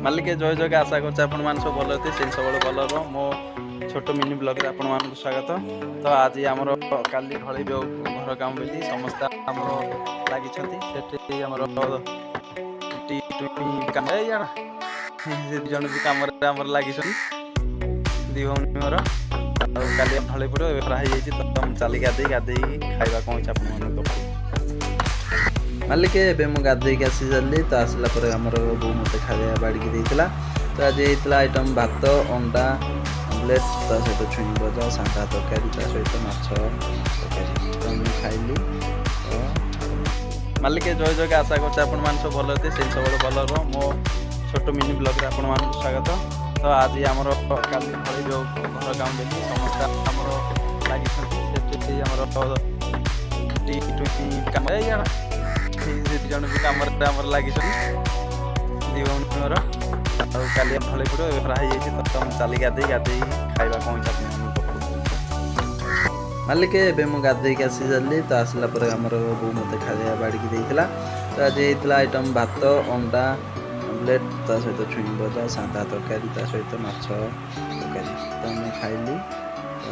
ମାଲିକେ, ଜୟ ଜଗା। ଆଶା କରୁଛି ଆପଣମାନେ ସବୁ ଭଲ ଥିବେ, ସେଇ ସବୁବେଳେ ଭଲ ରୁହ। ମୋ ଛୋଟ ମିନି ବ୍ଲଗ୍ରେ ଆପଣମାନଙ୍କୁ ସ୍ୱାଗତ। ତ ଆଜି ଆମର କାଲି ଢଳେଇ ଘର କାମ ବୋଲି ସମସ୍ତେ ଆମର ଲାଗିଛନ୍ତି। ସେଠି ଆମର କାମ ଏଇ ଜଣ, ସେ 2 ଜଣ ବି କାମରେ ଆମର ଲାଗିଛନ୍ତି, ଦି ଭଉଣୀ ମୋର। ଆଉ କାଲି ଢଳେଇ ପଡ଼ିବ। ଏବେ ଖରା ହେଇଯାଇଛି, ତ ମୁଁ ଚାଲି ଗାଧେଇ ଗାଧେଇକି ଖାଇବା କ'ଣ ହେଇଛି ଆପଣମାନଙ୍କୁ ଦେଖଉଛି। ମାଲିକେ, ଏବେ ମୁଁ ଗାଧେଇକି ଆସି ସାରିଲି। ତ ଆସିଲା ପରେ ଆମର ବୋଉ ମୋତେ ଖାଇବା ବାଢ଼ିକି ଦେଇଥିଲା। ତ ଆଜି ହେଇଥିଲା ଆଇଟମ୍ ଭାତ, ଅଣ୍ଡା ଆମଲେଟ୍, ତା ସହିତ ଛୁଇଁ ଭଜା, ସାଧା ତରକାରୀ, ତା ସହିତ ମାଛ ତରକାରୀ। ତ ମୁଁ ଖାଇଲି। ତ ମାଲିକେ, ଜୟ ଜଗା। ଆଶା କରୁଛି ଆପଣମାନେ ସବୁ ଭଲ ଥିବେ, ସେଇ ସବୁବେଳେ ଭଲ ରୁହ। ମୋ ଛୋଟ ମିନି ବ୍ଲଗ୍ରେ ଆପଣମାନଙ୍କୁ ସ୍ୱାଗତ। ତ ଆଜି ଆମର କାଲି ଢଳେଇ ଘର କାମ ବୋଲି ସମସ୍ତେ ଆମର ଲାଗିଛନ୍ତି। ସେଠି ଆମର କାମ ଏଇ ଜଣ, ସେ 2 ଜଣ ବି କାମରେ ଆମର ଲାଗିଛନ୍ତି, ଦି ଭଉଣୀ ମୋର। ଆଉ କାଲି ଢଳେଇ ପଡ଼ିବ। ଏବେ ଖରା ହେଇଯାଇଛି, ତ ମୁଁ ଚାଲି ଗାଧେଇ ଗାଧେଇକି ଖାଇବା କ'ଣ ହେଇଛି ଆପଣମାନଙ୍କୁ ଦେଖଉଛି। ମାଲିକେ, ଏବେ ମୁଁ ଗାଧେଇକି ଆସି ସାରିଲି। ତ ଆସିଲା ପରେ ଆମର ବୋଉ ମୋତେ ଖାଇବା ବାଢ଼ିକି ଦେଇଥିଲା। ତ ଆଜି ହେଇଥିଲା ଆଇଟମ୍ ଭାତ, ଅଣ୍ଡା ଆମଲେଟ୍, ତା ସହିତ ଛୁଇଁ ଭଜା, ସାଧା ତରକାରୀ, ତା ସହିତ ମାଛ ତରକାରୀ। ତ ମୁଁ ଖାଇଲି। ତ